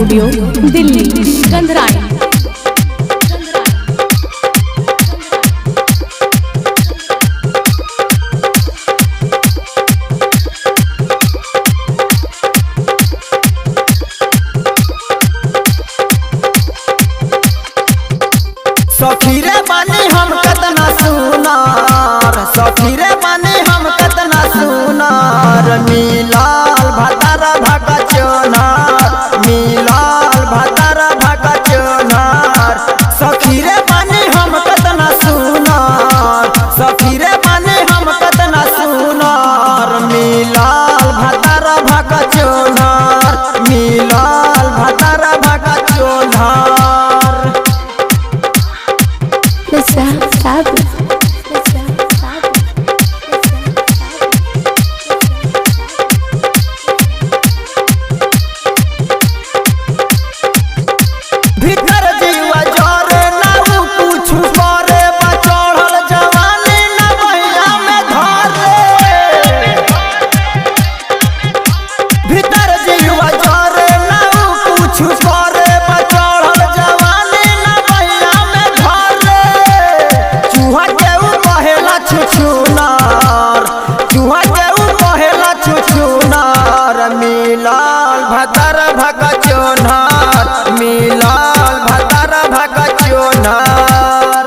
Studio Delhi गंधराई। सखीरे बानी हम कतना सुनार, सखीरे बानी हम कतना सुनार। मिलाल भतारा भाका चोनार, मिलाल भतारा भाका चोनार। सखीरे बानी हम कतना सुनार, सखीरे बानी हम कतना सुनार। मिलाल भतारा भाका चोनार, मिलाल भतारा भाका चोनार। भीतर जीवा जरे ना उ कुछु करे, बा चढ़ल जवानी ना बहिया में धरे। भीतर जीवा जरे ना उ कुछु करे, बा चढ़ल जवानी ना बहिया में धरे। चूहा के उ कहेला छुछुनार, चूहा के उ कहेला छुछुनार। मिलाल भतर भका चोनार, मिलाल भतर भका चोनार।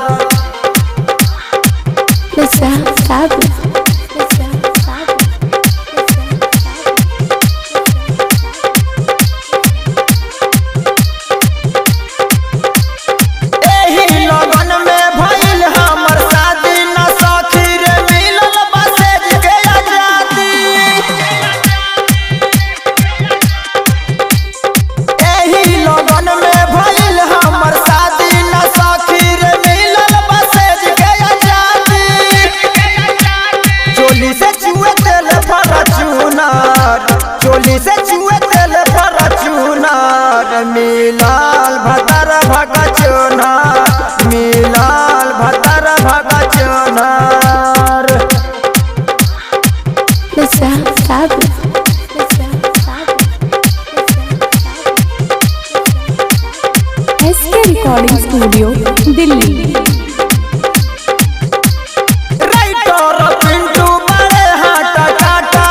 एही लगन में भइल हमर शादी, न सखी रे मिलल बसेज के आजादी। एही लगन में भइल हमर शादी, न सखी रे मिलल बसेज के आजादी। चोली से चुए तेल फरचूनार, चोली से चुए तेल फरचूनार। मिलाल भतर भका चोनार, मिलाल भतर भका चोनार। SK recording studio Delhi. Writer Pintu बड़े हाटा टाटा,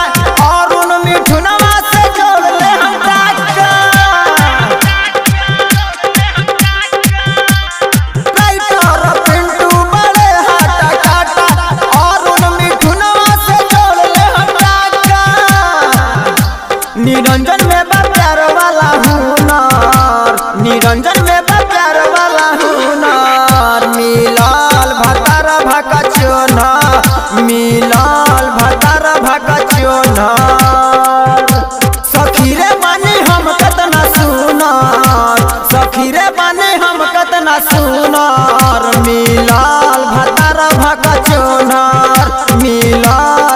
और उन मिठुनवा से जोड़ ले हम टाका। राइटर पिंटू बड़े हाटा टाटा, और उन मिठुनवा से जोड़ ले हम टाका। निरंजन में बा प्यार वाला हुनर, निरंजन में बा प्यार वाला हुनर। मिलाल भतार भाका चोनार, मिलाल भतार भाका चोनार। सखीरे बानी हम कतना सुनार, सखीरे बानी हम कतना सुनार। मिलाल भतार भाका चोनार, मिलाल